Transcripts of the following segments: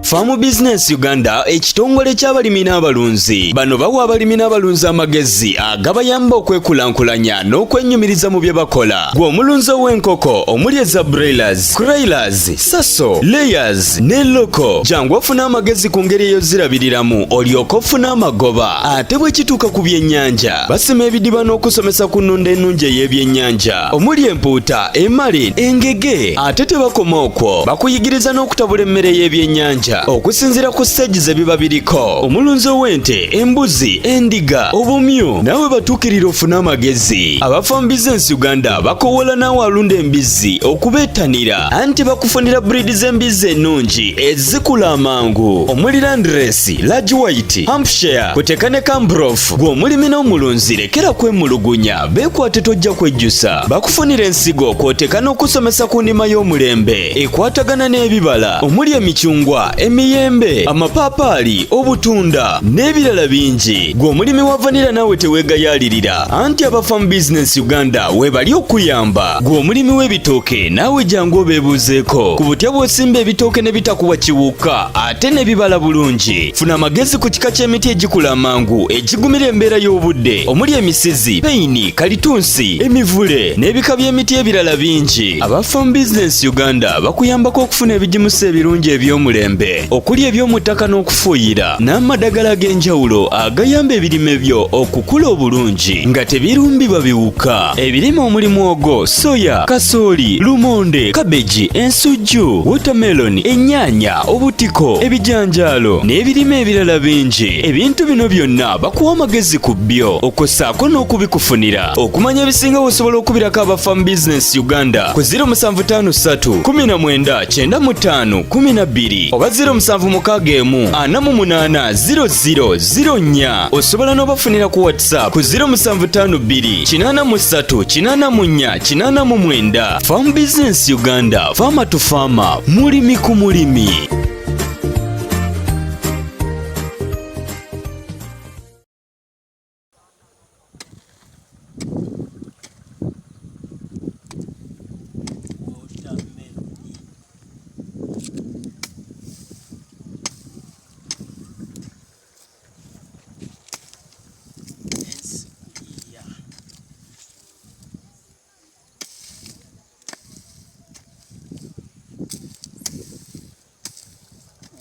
Farm Business Uganda, ekitongole ky'abalimi n'abalunzi. Bano bawa abalimi n'abalunzi amagezi agabayamba okwekulankulanya n'okwennyumiriza mu bye bakola. Gwe omulunzi ow'enkoko omuli eza broilers, kuroilers, saso, layers ne local, jangu ofune amagezi ku ngeri ey'ozirabiriramu olyoke ofune amagoba. Ate bwe kituuka ku byennyanja, basima ebidiba n'okusomesa ku nnunda ennungi ey'ebyennyanja omuli empuuta, emale, engege. Ate tebakoma okwo, bakuyigiriza n'okutabula emmere y'ebyennyanja okusinziira ku siteegi ze biba biriko. Omulunzi ow'ente, embuzi, endiga, obumyu, naawe batuukirira ofune amagezi. Aba Farm Business Uganda bakowoola naawe alunda embizzi okubeettanira, anti bakufunira breed z'embizzi ennungi ezikula amangu omuli Landrace, Large White, Hampshire, kuteka ne Cambrof. Gwe omulimi n'omulunzi lekera kwemulugunya, beekwate tojja kwejjusa. Bakufunira ensigo kw'oteeka n'okusomesa ku nnima y'omulembe ekwatagana n'ebibala omuli emicungwa, emiyembe, amapaapaali, obutunda n'ebirala bingi. Gwe omulimi wa vanilla naawe teweegayaalirira, anti aba Farm Business Uganda weebali okuyamba. Gwe omulimi w'ebitooke naawe jangu obeebuuzeeko ku butya bw'osimba ebitooke ne bitakuwa kiwuka ate ne bibala bulungi. Funa amagezi ku kika ky'emiti egikula amangu egigumira embeera y'obudde omuli emisizi, peyini, kalitunsi, emivule n'ebika by'emiti ebirala bingi. Aba Farm Business Uganda bakuyambako okufuna ebigimusa ebirungi eby'omulembe okuli eby'omu ttaka n'okufuuyira n'amadagala ag'enjawulo agayamba ebirime byo okukula obulungi nga tebirumbibwa biwuka. Ebirime omuli mwogo, soya, kasooli, lumonde, kabeji, ensujju, watermelon, ennyaanya, obutiko, ebijanjaalo n'ebirime ebirala bingi. Ebintu bino byonna bakuwa amagezi ku byo okwo n'okubikufunira. Okumanya ebisingawo osobola okubirako aba Farm Business Uganda ku 0753 19 95 12 oba 0761 48 00 04. Osobola n'obafunira ku WhatsApp ku 0752 83 84 89. Farm Business Uganda, farmer to farmer, mulimi ku mulimi.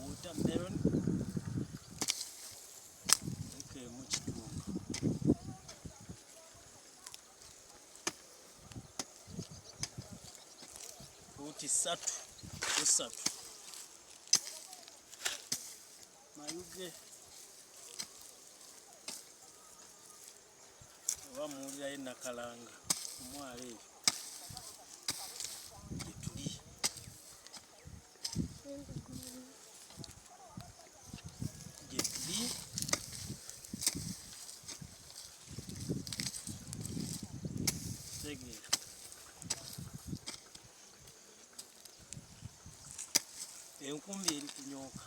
Watermelon eka emu kitundu. Fuuti ssatu ku ssatu. Mayuge oba muwulirayo Nakalanga omwalo eyo gyetuli. Gyetuli tegeera. Enkumbi eri kunyooka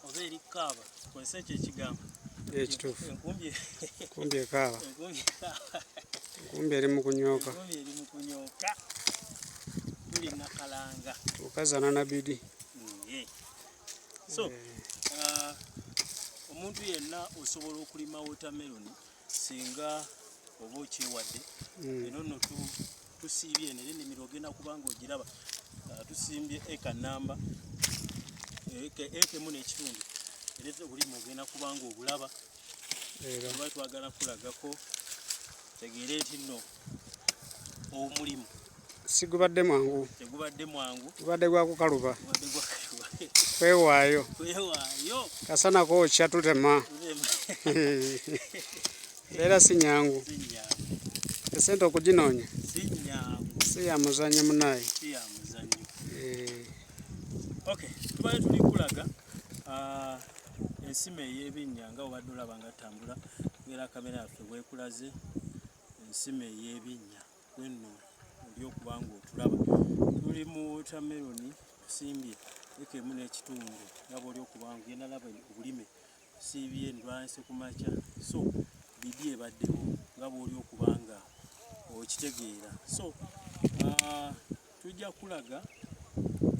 oba eri kukaaba, tukozese ekyo ekigambo. Ekituufu. Enkumbi Enkumbi ekaaba. Enkumbi ekaaba. Enkumbi eri mu kunyooka. Enkumbi eri mu kunyooka. Tuli Nakalanga. Tukazana na bidi. So, omuntu yenna osobola okulima watermelon singa oba okyewadde. Eno nno tusiibye eno era ennimiro ogenda kuba nga ogiraba. Tusimbye eka namba, eka emu n'ekitundu, era obulime ogenda kuba nga obulaba. Tuba twagala kulagako tegeere nti nno omulimu sigubadde mwangu. Tegubadde mwangu. Gubadde gwa kukaluba. Gubadde gwa kukaluba. Kwewaayo. Kwewaayo. Kasana kookya tutema. Mbeera si nyangu. Si nyangu. Esente okuginoonya. Si nyangu. Si ya muzannyo munaaye. Si ya muzannyo. Okay, tubadde tuli kulaga ensima ey'ebinnya nga obadde olaba nga ttambula era kamera yaffe bwekulaze ensima ey'ebinnya wenno oli okuba nga otulaba. Tuli mu watermelon tusimbye eka emu n'ekitundu nga bw'oli okuba nga ogenda laba obulime tusiibye ndwanise ku makya, so bidi ebaddewo nga bw'oli okuba nga okitegeera. So tujja kulaga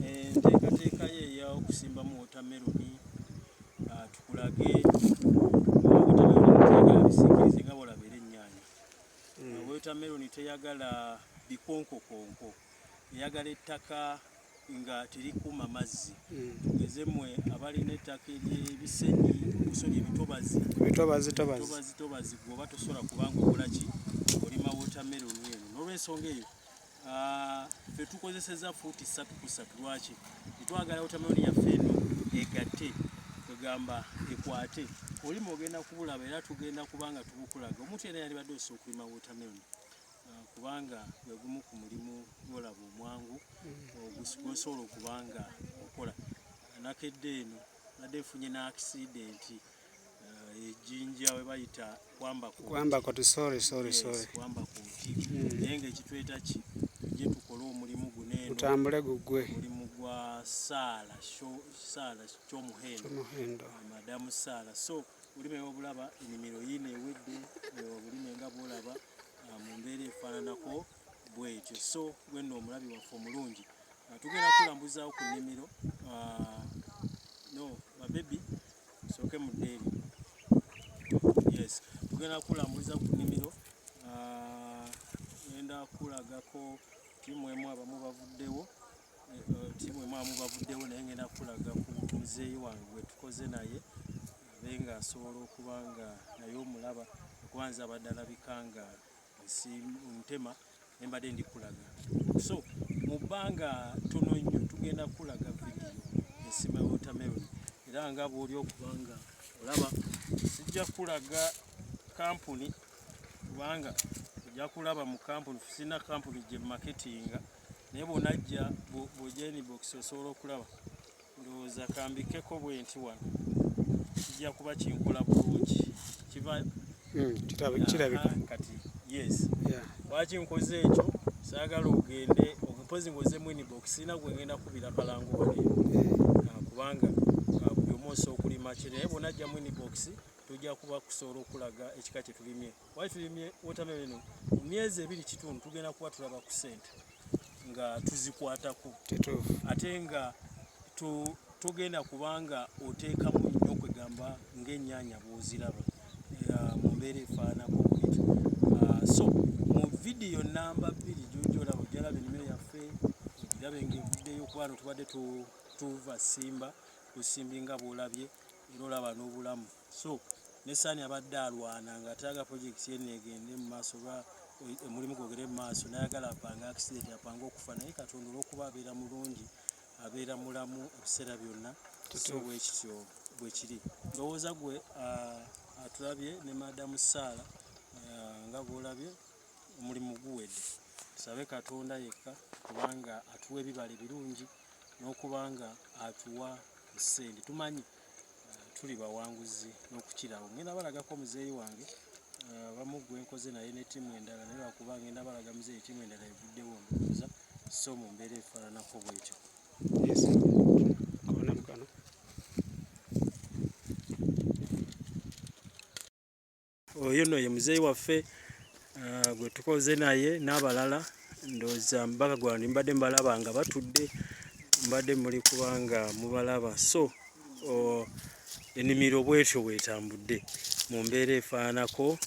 enteekateeka ye. okusimbamu watermelon, tukulage watermelon teyagala bisiikirize nga bw'olaba era ennyaanya. Watermelon teyagala bikonkokonko, eyagala ettaka nga terikuuma mazzi. Tugeze mmwe abalina ettaka ery'ebisenyi, obusozi, ebitobazi, Ebitobazi tobazi. Tobazi tobazi, gwe oba tosobola kubanga okola ki, olima watermelon eno. N'olwensonga eyo, ffe tukozeseza fuuti 3 ku 3. Lwaki? Tetwagala watermelon yaffe eno egatte, kwegamba ekwate. Olima ogenda kubulaba era tugenda kubanga tubukulaga. Omuntu yenna yalibadde osobola okulima watermelon, kubanga gwe gumu ku mulimu gw'olaba omwangu gw'osobola okuba nga okola. Nakedde eno nadde nfunye n'accident ejjinja we bayita kwambako. Kwambako, sorry, sorry. Yes, Sorry. Kwamba kooti. Naye ng'ekitweta ki, tujje tukole omulimu guno eno. Gutambule gugwe. Omulimu gwa Saala Saala Kyomuhendo. Omuhendo. Madamu Saala. So olime obulaba ennimiro yiino ewedde, obulime nga bwolaba, mu mbeera efaananako bwetyo. So gwenno omulabi waffe omulungi, tugenda kulambuzaawo ku nnimiro. No babebi, sooke mudde eri. Yes, tugenda kulambuza ku nnimiro. Ngenda kulagako ttiimu emu, abamu bavuddewo, ttiimu emu abamu bavuddewo, naye ngenda kulaga ku muzeeyi wange gwe tukoze naye, abe nga asobola okuba nga naye omulaba, okuba nze abadde alabika nga ntema naye mbadde ndi kulaga. So mu bbanga ttono nnyo tugenda kulaga vidiyo ensima ya watermelon, era nga bw'oli okuba nga olaba, sijja kulaga kampuni kubanga ojja kulaba mu kampuni, sirina kampuni gye marketinga, naye bw'onajja bw'ojja inbox osobola okulaba. Ndowooza kambikeko bwe nti wano kijja kuba kinkola bulungi kiva. Kirabika. Aha, kati yes. Lwaki nkoze ekyo? Saagala ogende mpozi ng'ozemu inbox, sirina gwe ngenda kubira kalango wano eno. Kubanga buli omu osobola okulima kye, naye bw'onajja mu inbox tujja kuba kusobola okulaga ekika kye tulimye. Lwaki tulimye watermelon eno? Mu myezi 2.5 tugenda kuba tulaba ku ssente nga tuzikwatako. Ate nga togenda kubanga oteekamu nnyo, kwegamba ng'ennyaanya bw'oziraba, mu mbeera efaananako bwetyo. So mu vidiyo namba 2 gy'ojja olaba, ojja laba ennimiro yaffe, ogirabe ng'evuddeyo, kuba wano tubadde tuva simba busimbi nga bw'olabye, era olaba n'obulamu. So ne Saani abadde alwana nga tayagala project eno egende mu maaso oba omulimu gwogere mu maaso, n'ayagala apange accident, apange okufa, naye Katonda olw'okuba abeera mulungi, abeera mulamu ebiseera byonna. So bwe kityo bwe kiri. Ndowooza gwe atulabye ne Madamu Saala, nga bw'olabye omulimu guwedde, tusabe Katonda yekka kubanga atuwa ebibala ebirungi n'okubanga atuwa essente. Tumanyi tuli bawanguzi n'okukirawo. Ngenda balagako muzeeyi wange, abamu gwe nkoze naye ne ttiimu endala, naye lwakuba ngenda balaga muzeeyi, ttiimu endala evuddewo ndowooza. So mu mbeera efaananako bwetyo. Yes. Kona mukono. Oyo nno ye muzeeyi waffe, gwe tukoze naye n'abalala. Ndowooza mbaka gwange mbadde mbalaba nga batudde, mbadde muli kubanga mubalaba. So ennimiro bwetyo bwetambudde mu mbeera efaananako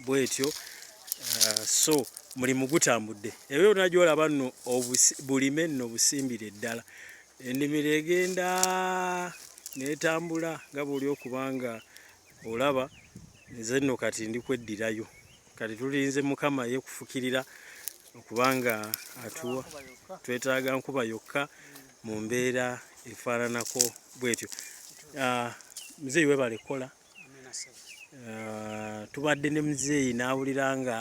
bwetyo. So mulimu gutambudde ebyo byonna gy'olaba nno, bulime nno busimbire ddala. Ennimiro egenda n'etambula nga bw'oli okubanga olaba. Nze nno kati ndi kweddirayo, kati tulinze Mukama ye kufukirira okubanga atuwa. Twetaaga nkuba yokka mu mbeera efaananako bwetyo. Muzeeyi weebale kukola. Tubadde ne muzeeyi n'awulira nga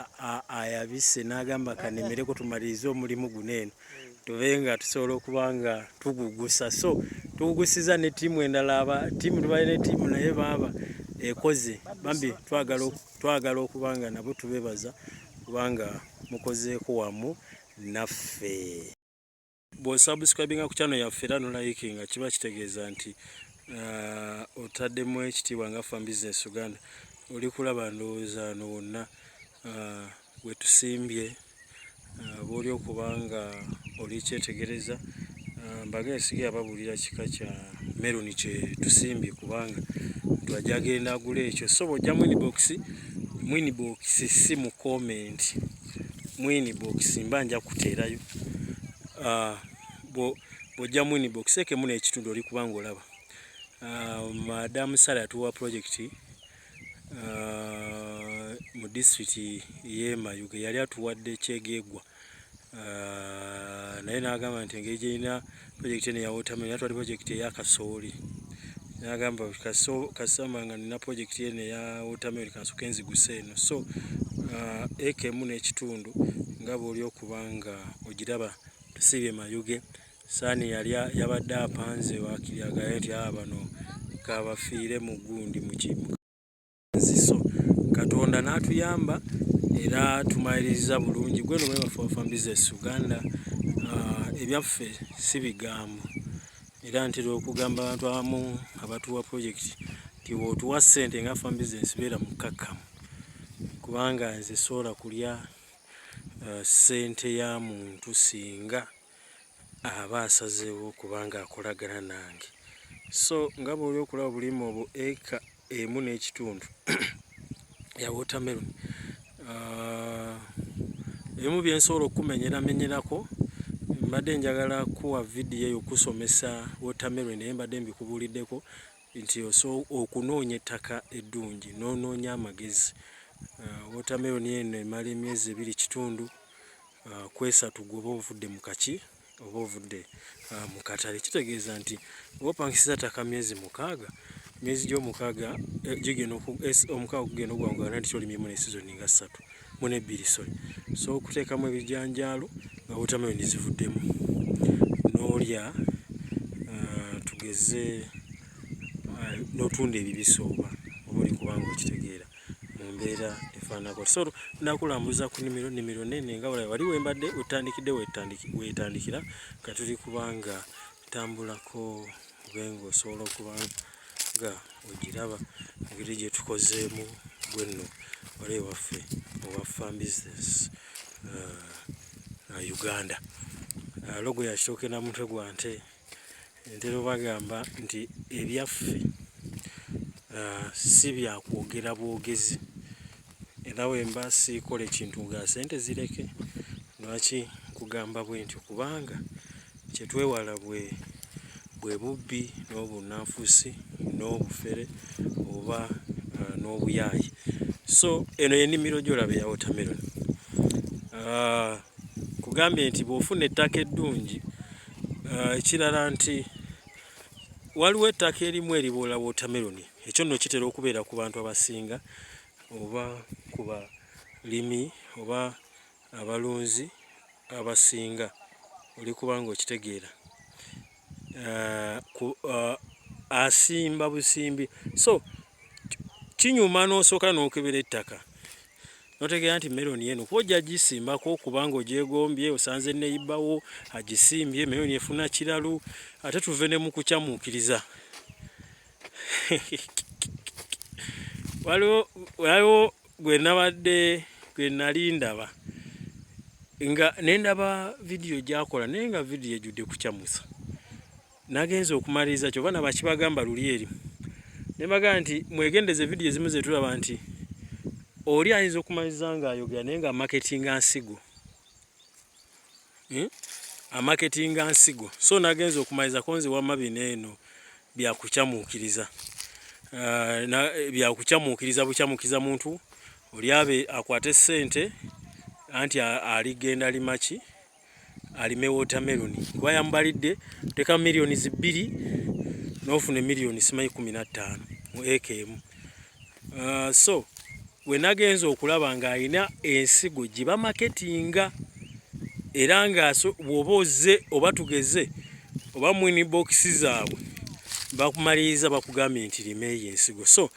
ayabise, n'agamba kanemereko tumalirize omulimu guno eno, tube nga tusobola okuba nga tugugusa. So tugugusiza ne ttiimu endala, aba ttiimu tubadde ne ttiimu naye baaba ekoze bambi. Twagala okuba nga nabo tubebaza kubanga mukozeeko wamu naffe. Bw'osubscribinga ku channel yaffe era nolikinga, kiba kitegeeza nti otaddemu ekitiibwa nga Farm Business Uganda. Oli kulaba ndowooza wano wonna we tusimbye, bw'oli okuba nga oli kyetegereza. Mbagenda sigera babuulira kika kya meloni kye tusimbye kubanga nti ajja agenda agula ekyo. So bw'ojja mu inbox, mu inbox si mu comment, mu inbox mba nja kuteerayo. Bw'ojja mu inbox ekemu n'ekitundu oli kubanga olaba. Madamu Sarah yatuwa project mu disitulikiti y'e Mayuge, yali atuwadde Kyegegwa. Naye n'agamba nti engeri gyerina pulojekiti eno eya watermelon, yatwala pulojekiti eya kasooli, n'agamba kasamba nga nina pulojekiti eno eya watermelon kansooke nziguse eno. So eka emu n'ekitundu nga bw'oli okuba nga ogiraba, tusiibye Mayuge. Saani yali yabadde apanze waakiri agaye nti bano kabafiire mu gundi muki nziso. Katonda n'atuyamba era tumaliriza bulungi. Gwe no mwebafe wa Farm Business Uganda, ebyaffe si bigambo, era ntera okugamba abantu abamu abatuwa project nti bw'otuwa ssente nga Farm Business beera mukkakkamu, kubanga nze sobola kulya ssente ya muntu singa aba asazeewo okuba nga akolagana nange. So nga bw'oli okulaba obulime obwo, eka emu n'ekitundu ya watermelon. Ebimu bye nsobola okukumenyeramenyerako, mbadde njagala kuwa vidiyo eyo okusomesa watermelon, naye mbadde mbikubuuliddeko nti okunoonya ettaka eddungi n'onoonya amagezi. Watermelon eno emala emyezi ebiri kitundu ku esatu gw'oba ovudde mu kaki oba ovudde mu katale. Kitegeeza nti oba opangisiza ttaka myezi 6, myezi gy'omukaaga gigenda omukaaga gugenda ogwanguyira nti olimyemu ne sizoni nga ssatu mu n'ebbiri, sorry. So okuteekamu ebijanjaalo nga watermelon zivuddemu n'olya, tugeze n'otunda ebibisi oba oli kubanga okitegeera mu mbeera efaananako. So nakulambuza ku nnimiro, nnimiro nnene nga bw'olaba wali wembadde wetutandikidde weetandikira nga tuli kubanga ntambulako obe ng'osobola okuba nga ogiraba engeri gye tukozeemu gwe nno wali ewaffe owa Farm Business Uganda. Logo ya kitooke na mutwe gwa nte. Ntera obagamba nti ebyaffe si bya kwogera bwogezi, era bwe mba siikola ekintu nga ssente zireke. Lwaki nkugamba bwe ntyo? Kubanga kye twewala bwe bwe bubbi n'obunnanfuusi n'obufere oba n'obuyaaye. So eno y'ennimiro gy'olaba eya watermelon. Nkugambye nti bw'ofuna ettaka eddungi, ekirala nti waliwo ettaka erimu eriboola watermelon. Ekyo nno kitera okubeera ku bantu abasinga oba ku balimi oba abalunzi abasinga, oli kubanga okitegeera. Asimba busimbi, so kinyuma n'osooka n'okebera ettaka n'otegeera nti meloni eno kuba ojja gisimbako kubanga ogyegombye, osanze neighbour wo agisimbye, meloni efuna kiralu, ate tuve ne mu kukyamuukiriza. Waliwo gwe nabadde gwe nali ndaba nga ne ndaba vidiyo gy'akola, naye nga vidiyo ejjudde kukyamusa. Nagenze okumaliriza kyova nabakibagamba luli eri ne mbagamba nti mwegendeze vidiyo ezimu ze tulaba nti oli ayinza okumaliriza ng'ayogera naye nga amaketinga nsigo, Amaketinga nsigo. So nagenze okumaliriza ko nze wamma bino eno byakukyamuukiriza, byakukyamuukiriza bukyamuukiriza muntu oli abe akwate ssente anti aligenda lima ki, alime watermelon, kuba yamubalidde teeka miliyoni 2 n'ofuna emiliyoni simanyi 15 mu eka emu. So we nagenze okulaba ng'alina ensigo gye bamaketinga, era nga bw'oba ozze oba tugeze oba mu inbox zaabwe bakumaliriza bakugambye nti lima eyo ensigo. So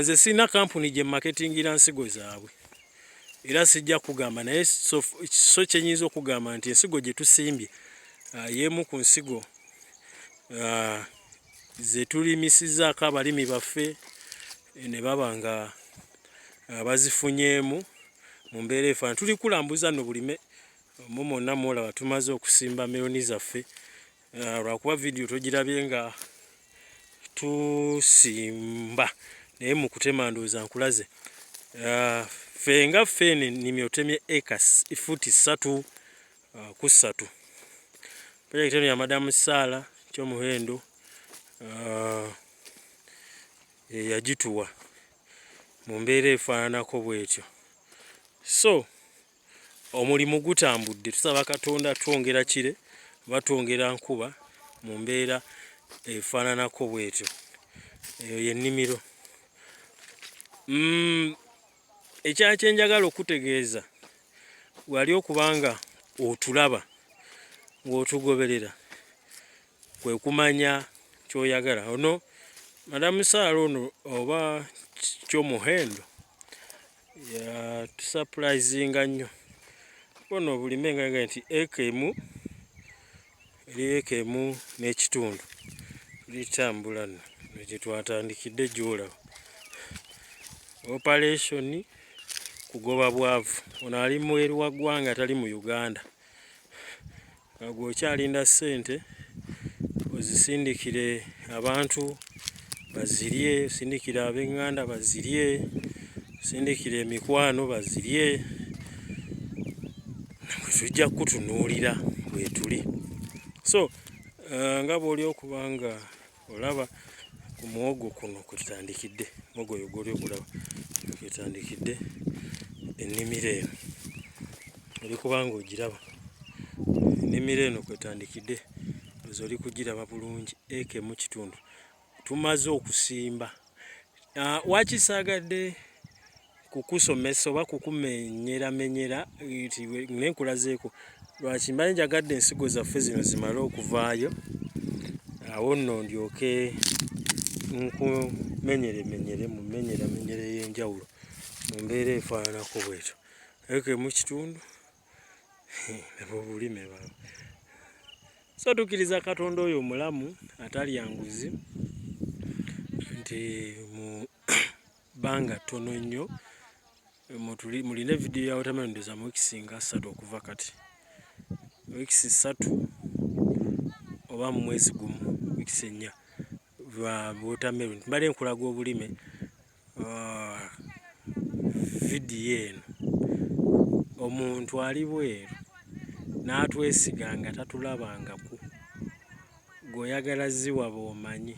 nze sirina kampuni gye maketingira nsigo zaabwe, era sijja kugamba, naye so kye nnyinza okugamba nti ensigo gye tusimbye y'emu ku nsigo ze tulimisizaako abalimi baffe ne baba nga bazifunyeemu mu mbeera efaanana. Tuli kulambuza nno bulime omwo mwonna mw'olaba tumaze okusimba meloni zaffe. Lwakuba vidiyo togirabye nga tusimba, naye mu kutema ndowooza nkulaze. Ffe nga ffe eno ennimiro tutemye eka futi 3 ku 3. Pulojekiti eno ya Madamu Saala Kyomuhendo eyagituwa mu mbeera efaananako bw'etyo. So omulimu gutambudde, tusaba Katonda twongera kire oba twongera nkuba mu mbeera efaananako bw'etyo. Eyo y'ennimiro. Ekirala kye njagala okukutegeeza wali okuba nga otulaba ng'otugoberera kwe kumanya ky'oyagala. Ono Madamu Sarah ono oba Kyomuhendo yatusapulayizinga nnyo. Ono obulime nga nga nti eka emu eri eka emu n'ekitundu litambula nno gye twatandikidde gy'olaba. Operation kugoba bwavu. Ono ali mweru wa ggwanga tali mu Uganda. Nga gwe okyalinda ssente ozisindikire abantu bazirye, osindikire ab'eŋŋanda bazirye, osindikire emikwano bazirye, tujja kukutunuulira weetuli. So nga bw'oli okuba nga olaba ku muwogo kuno kwe tutandikidde, muwogo oyo gw'oli okulaba kwe tutandikidde ennimiro eno, oli kuba ng'ogiraba. Ennimiro eno kwetandikidde ndowooza oli kugiraba bulungi eka emu kitundu. Tumaze okusimba. Waaki saagadde kukusomesa oba kukumenyeramenyera nti naye nkulazeeko lwaki mbadde njagadde ensigo zaffe zino zimale okuvaayo awo nno ndyoke nkumenyeremenyere mu menyeramenyere ey'enjawulo mu mbeera efaananako bwetyo. Eka emu kitundu laba obulime baba. So tukkiriza Katonda oyo omulamu atalya nguzi nti mu bbanga ttono nnyo mulina vidiyo ya watermelon ndowooza mu wiikisi nga 3 okuva kati, wiikisi 3 oba mu mwezi gumu, wiikisi 4 watermelon. Mbadde nkulaga obulime vidiyo eno omuntu ali bweru n'atwesiga nga tatulabangako, gw'oyagala ziwa b'omanyi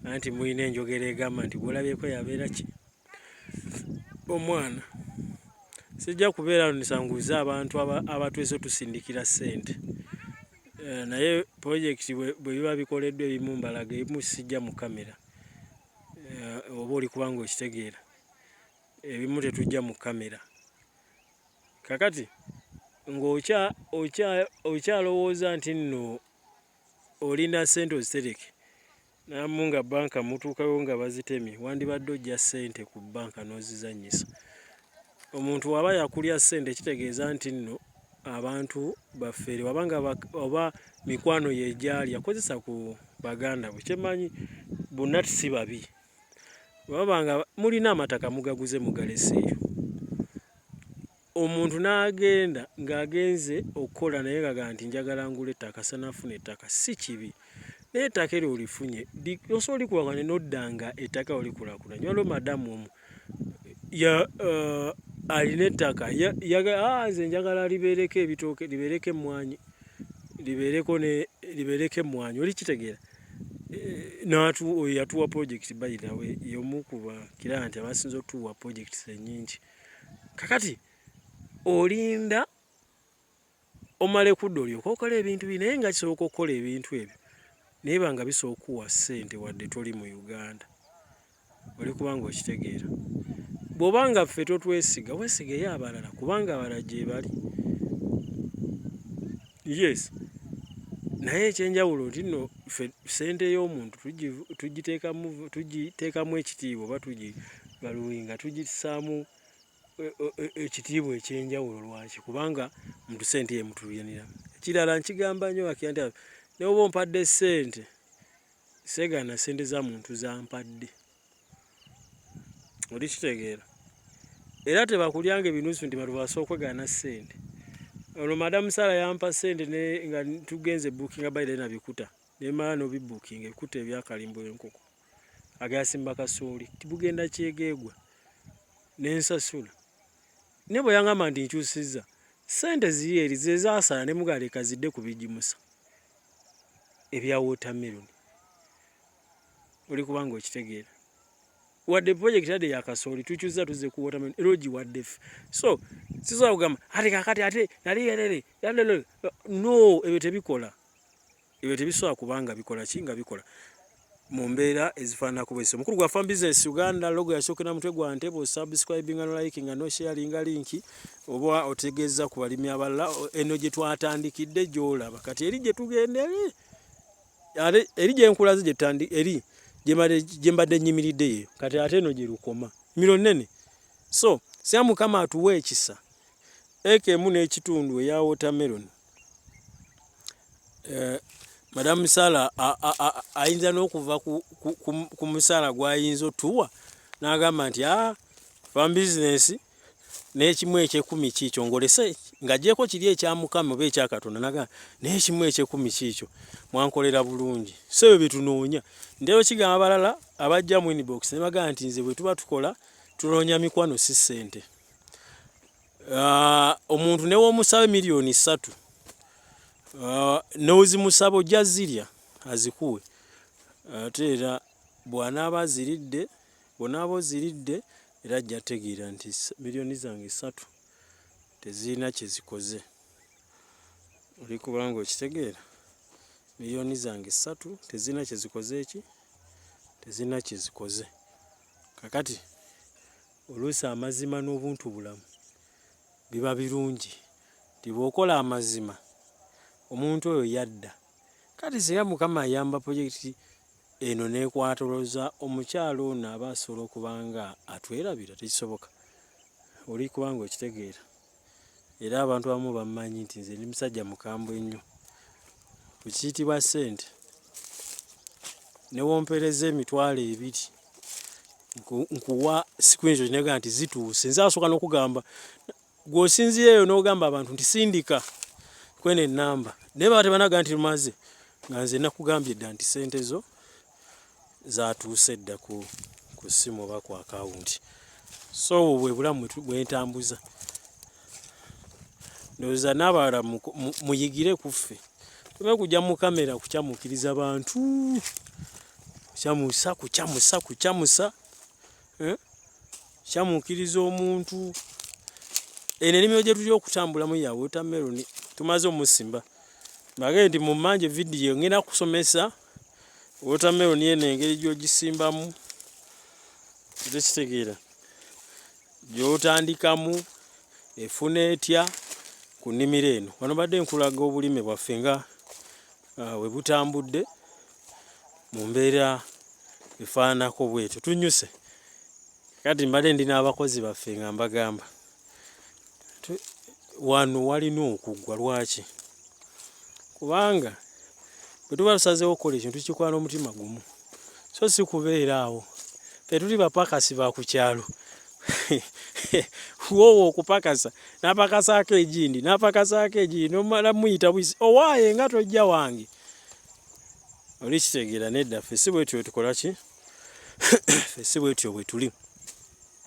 anti mulina enjogera egamba nti gw'olabyeko yabeera ki omwana. Sijja kubeera wano nsanguze abantu abatwese otusindikira ssente, naye pulojekiti bwe biba bikoleddwa ebimu mbalaga, ebimu sijja mu kkamera oba oli kuba ng'okitegeera, ebimu tetujja mu kkamera. Kakati ng'okyalowooza nti nno olina ssente ozitereke, namu nga bbanka mutuukayo nga bazitemye, wandibadde oggya ssente ku bbanka n'ozizannyisa. Omuntu bw'aba yakulya ssente kitegeeza nti nno abantu bafere, bw'aba nga oba mikwano ye gy'alya kozesa ku baganda bo. Kye mmanyi bonna si babi, bwe baba nga mulina amataka mugaguze mugaleseeyo. Omuntu n'agenda ng'agenze okukola naye ng'agamba nti njagala ngule ettaka sanafuna ettaka, si kibi naye ettaka eryo olifunye osobola olikulaakulanya n'odda nga ettaka olikulaakulanya. Waliwo madamu omu alina ettaka nze njagala libeereko ebitooke, libeereko emmwanyi, libeereko emmwanyi olikitegeera? Oyo yatuwa pulojekiti by the way y'omu ku bakiraya nti abasinze otuwa pulojekiti ennyingi. Kakati olinda omale kudda olyoke okole ebintu bino, naye nga kisoboka okukola ebintu ebyo naye ba nga bisobola okukuwa ssente wadde toli mu Uganda, oli kuba ng'okitegeera. Bw'oba nga ffe totwesiga, weesigeyo abalala kubanga abalala gye bali. Yes, naye ekyenjawulo nti nno ffe ssente y'omuntu tugiteekamu ekitiibwa oba tugivaluwinga, tugissaamu ekitiibwa ekyenjawulo. Lwaki? Kubanga omuntu ssente ye mutuuyanira. Ekirala nkigamba nnyo bakira nti ne bw'oba ompadde ssente, seegaana ssente za muntu z'ampadde, oli kitegeera? Era tebakulyanga ebinusu nti bantu basobola okwegaana ssente. Ono Madamu Sara yampa sente ne nga tugenze bookinga by then abikuta nemala nobibukinga ebikuta ebyakalimbo enkoko agasimba kasooli tibugenda kyegeegwa nensasula naye bwe yangamba nti nkyusizza sente ziri eri zezasala ne mugala leka zidde ku bigimusa ebya watermelon oli kubanga okitegeera wadde project yadde ya kasooli tukyuza tuzze ku watermelon era ogiwadde ffe so sisobola kugamba ate kakati ate nali erere no ebyo tebikola ebyo tebisobola kubanga bikola ki nga bikola mu mbeera ezifaananako bwezityo. Omukulu gwa Farm Business Uganda logo yasookera mutwe gwa ntebe osubscribinga no likinga no sharinga linki oba otegeeza ku balimi abalala eno gye twatandikidde gy'olaba kati eri gye tugenda eri ate eri gye nkulaze gye tutandi eri gye mbadde nnyimiridde yeyo kati ate eno gye lukoma miro nnene so singa Mukama atuwa ekisa eka emu n'ekitundu eya watermelon eh, madamu sala ayinza n'okuva ku musaala gw'ayinza otuwa n'agamba nti a ah, farm business n'ekimu ekyekumi kiikyo ngolese ng'agyeko kiri ekya mukama oba ekya katonda naga n'ekimu ekyekumi kiikyo mwankolera bulungi so ebyo byetunoonya ntera okigamba abalala abajja mu inbox ne bagamba nti nze bwe tuba tukola tunoonya mikwano si ssente ah, omuntu newomusaba miliyoni ssatu ah, nozimusaba ojja zirya azikuwe ate era bw'anaaba aziridde Bw'onaaba oziridde era ajja tegeera nti miliyoni zange ssatu tezirina kye zikoze. Oli kubanga okitegeera? Miliyoni zange ssatu tezirina kye zikoze ki? Tezirina kye zikoze. Kakati oluusi amazima n'obuntu bulamu biba birungi nti bw'okola amazima omuntu oyo yadda. Kati singa Mukama ayamba projekiti eno nekwatoloza omukyala ono aba asobola okuba nga atwerabira tekisoboka oli kubanga okitegeera era abantu abamu bammanyi nti nze ndi musajja mukambwe nnyo ku kiyitibwa ssente newompereza emitwalo ebiri nkuwa screenshot nega nti zituuse nze asooka n'okugamba Gw'osinziira eyo n'ogamba abantu nti sindika kweno ennamba naye baba tebanaga nti lumaze nga nze nakugambye dda nti ssente zo zatuuse dda ku ku ssimu oba ku akawunti so obwo bwe bulamu bwe ntambuza ndowooza n'abalala muyigire ku ffe tuleme kujja mu kamera kukyamukiriza bantu kukyamusa kukyamusa kukyamusa eh? Kyamuukiriza omuntu. Eno ennimiro gye tuli okutambulamu ya watermelon tumaze omusimba. Mbagambye nti mu mmanje vidiyo ngenda kusomesa watermelon eno engeri gy'ogisimbamu tekitegeera gy'otandikamu efuna etya ku nnimiro eno. Wano badde nkulaga obulime bwaffe nga ah, bwe butambudde mu mbeera efaananako bwetyo. Tunyuse. Kati mbadde ndi n'abakozi baffe nga mbagamba wano walina okuggwa. Lwaki? Kubanga bwe tuba tusazeewo okukola ekintu tukikola n'omutima gumu, so si kubeera awo. Ffe tuli bapakasi ba ku kyalo. Woowo okupakasa n'apakasaako egindi n'apakasaako egindi n'omala muyita buyisi owaaye nga tojja wange. Oli kitegeera? Nedda, ffe si bwetyo tukola ki? Ffe si bwetyo bwe tuli.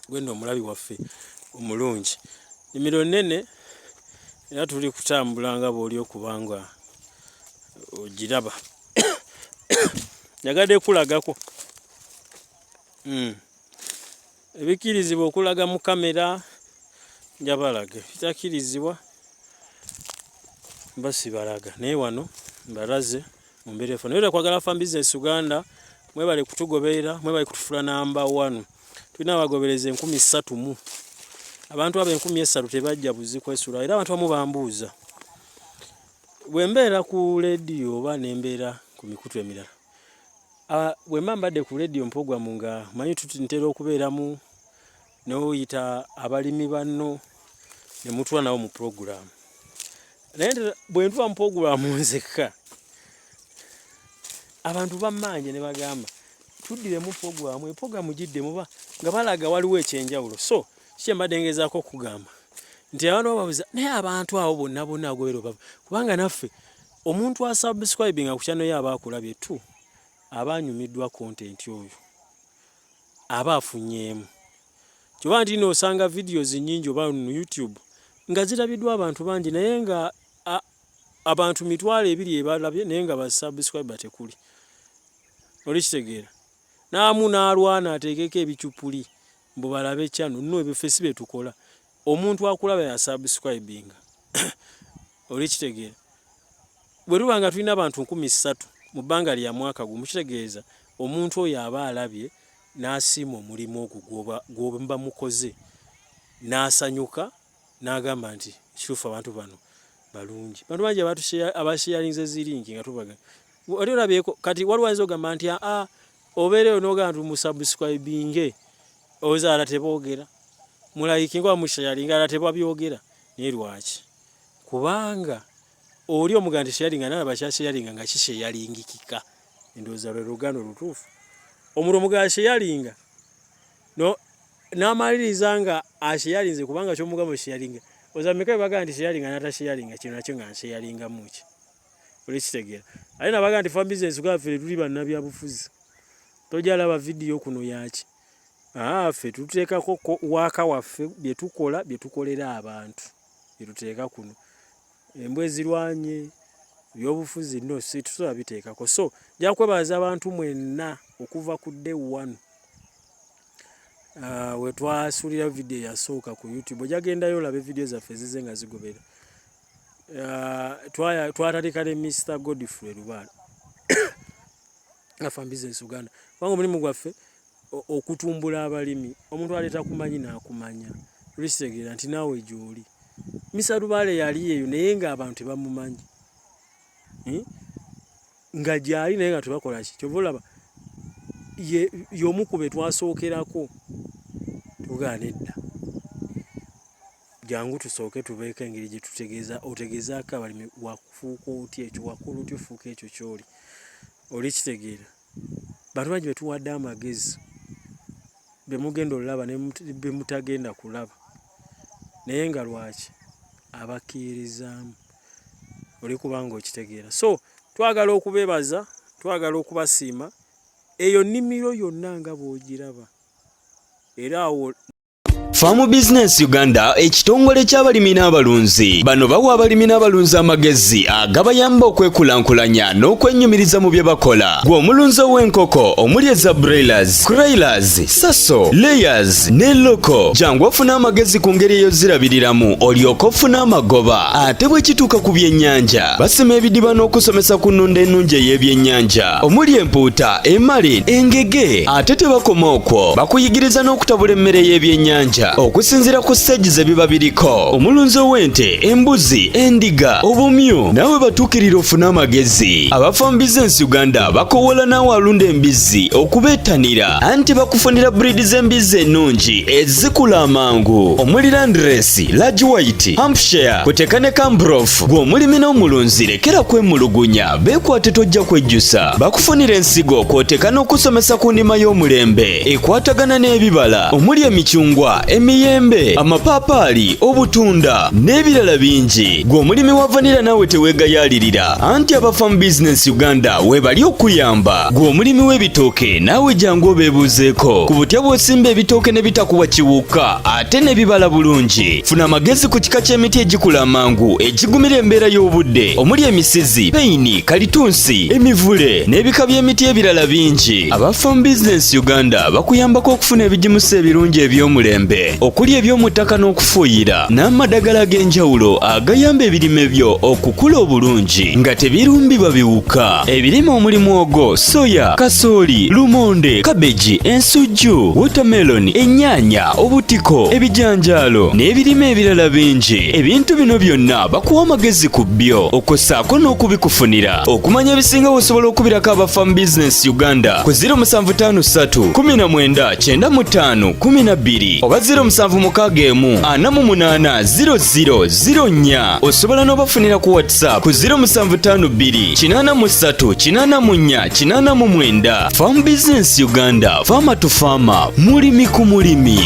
Gwe nno omulabi waffe omulungi. Nnimiro nnene era tuli kutambula nga bw'oli okuba nga ogiraba. Njagadde kulagako Ebikkirizibwa okulaga mu kamera njabalaga, ebitakkirizibwa mba sibalaga, naye wano mbalaze mu mbeera efa. Naye kwagala Farm Business Uganda, mwebale kutugoberera, mwebale kutufula namba wanu. Tulina abagoberezi 3000 mu abantu abo 3000 tebajja buzi kwesula, era abantu abamu bambuuza bwe mbeera ku leediyo oba ne mbeera ku mikutu emirala. Ah, bwe mba mbadde ku leediyo mu nga manyi ntera okubeeramu n'oyita abalimi banno ne mutuula nabo mu pulogulaamu naye bwe ntuula mu pulogulaamu nzekka abantu bammanja ne bagamba tuddiremu pulogulaamu epulogulaamu giddemu ba nga balaga waliwo ekyenjawulo so kiki mbadde ngezaako okugamba Nti abantu bababuza naye abantu abo bonna bonna agobera obava kubanga naffe omuntu asubscribinga ku channel ye aba akulabye tu aba anyumiddwa content oyo aba afunyeemu. Kyoba nti no osanga videos nyingi oba mu YouTube nga zirabiddwa abantu bangi naye nga abantu 20,000 ebalabye naye nga ba subscriber tekuli. Oli kitegeera? N'amu n'alwana ateekeko ebicupuli mbu balabe channel. No, ebyo ffe si bye tukola. Omuntu akulaba ya subscribinga. Oli kitegeera? Bwe tuba nga tulina abantu 3,000 mu bbanga lya mwaka gumu, kitegeeza omuntu oyo aba alabye n'asiima omulimu ogwo gw'oba mukoze, n'asanyuka n'agamba nti kituufu abantu bano balungi. Bantu bangi abasharinze zi link nga tubaga. Oli olabyeko kati waliwo ayinza okugamba nti aa obeereyo n'ogamba nti musubscribinge, ozaala teboogera, mulayikinga oba musharinga ala tebabyogera. Naye lwaki? Kubanga oli omugamba nti sharinga n'alaba kyasharinga nga kisharingikika. Endowooza lwe luganda olutuufu. Omuntu omugamba sharinga no n'amaliriza nga asharinze kubanga ky'omugamba osharinga. Oza meka bwe bagamba nti sharinga n'atasharinga, kino nakyo nga nsharingamu ki? Oli kitegeera? Ate nabagamba nti farm business ffe tuli bannabyabufuzi. Tojja laba vidiyo kuno yaki. Ffe tuteekako waaka waffe bye tukola, bye tukolera abantu bye tuteeka kuno. Embwa ezirwanye ebyobufuzi no si tusobola biteekako. So nja kwebaza abantu mwenna okuva ku day one we twasuulira vidiyo eyasooka ku YouTube. Ojja gendayo olabe vidiyo zaffe ezize nga zigobera. Twatandika ne Mr Godfrey Lubaale nga Farm Business Uganda, kubanga omulimu gwaffe okutumbula abalimi. Omuntu aleeta kumanyi n'akumanya, olwekitegeera nti naawe gy'oli. Mr Lubaale yali eyo naye ng'abantu tebamumanyi, nga gyali naye nga tebakola ki. Kyova olaba y'omu ku be twasookerako tugaana nedda, jangu tusooke tubeeko engeri gye tutegeeza otegeezaako abalimi wakufuuka otya ekyo, wakola otya ofuuka ekyo ky'oli. Oli kitegeera? Bantu bangi betuwadde amagezi bemugenda olaba ne bemutagenda kulaba, naye nga lwaki abakkirizaamu oli kubanga okitegeera. So twagala okubeebaza, twagala okubasiima. Eyo nnimiro yonna nga bw'ogiraba era awo. Farm Business Uganda ekitongole ky'abalimi n'abalunzi. Bano bawa abalimi n'abalunzi amagezi agabayamba okwekulankulanya n'okwenyumiriza mu bye bakola. Gwe omulunzi ow'enkoko omuli eza broilers, kuroilers, sasso, layers ne local, jangu ofune amagezi ku ngeri ey'ozirabiriramu olyoke ofune amagoba. Ate bwe kituuka ku byennyanja, basima ebidiba n'okusomesa ku nnunda ennungi ey'ebyennyanja omuli empuuta, emale, engege. Ate tebakoma okwo, bakuyigiriza n'okutabula emmere y'ebyennyanja okusinziira ku siteegi ze biba biriko. Omulunzi ow'ente, embuzi, endiga, obumyu, naawe batuukirira ofune amagezi. Aba Farm Business Uganda bakowoola naawe alunda embizzi okubeettanira, anti bakufunira breed z'embizzi ennungi ezikula amangu omuli Landrace, Large White, Hampshire, kuteka ne Cambrof. Gwe omulimi n'omulunzi lekera kwemulugunya, beekwate tojja kwejjusa. Bakufunira ensigo kw'oteeka n'okusomesa ku ndima y'omulembe ekwatagana n'ebibala omuli emicungwa, emiyembe, amapaapaali, obutunda n'ebirala bingi. Gwe omulimi wa vanilla naawe teweegayaalirira, anti aba Farm Business Uganda weebali okuyamba. Gwe omulimi w'ebitooke naawe jangu obeebuuzeeko ku butya bw'osimba ebitooke ne bitakuwa kiwuka ate ne bibala bulungi. Funa amagezi ku kika ky'emiti egikula amangu egigumira embeera y'obudde omuli emisizi, peyini, kalitunsi, emivule n'ebika by'emiti ebirala bingi. Aba Farm Business Uganda bakuyambako okufuna ebigimusa ebirungi eby'omulembe okuli eby'omu ttaka n'okufuuyira n'amadagala ag'enjawulo agayamba ebirime byo okukula obulungi nga tebirumbibwa biwuka. Ebirime omuli muwogo, soya, kasooli, lumonde, kabeji, ensujju, watermelon, ennyaanya, obutiko, ebijanjaalo n'ebirime ebirala bingi. Ebintu bino byonna bakuwa amagezi ku byo okwo n'okubikufunira. Okumanya ebisingawo osobola okubirako aba Farm Business Uganda ku 0753 19 95 12 oba 0761 48 00 04. Osobola n'obafunira ku WhatsApp ku 0752 83 84 89. Farm Business Uganda, farmer to farmer, mulimi ku mulimi.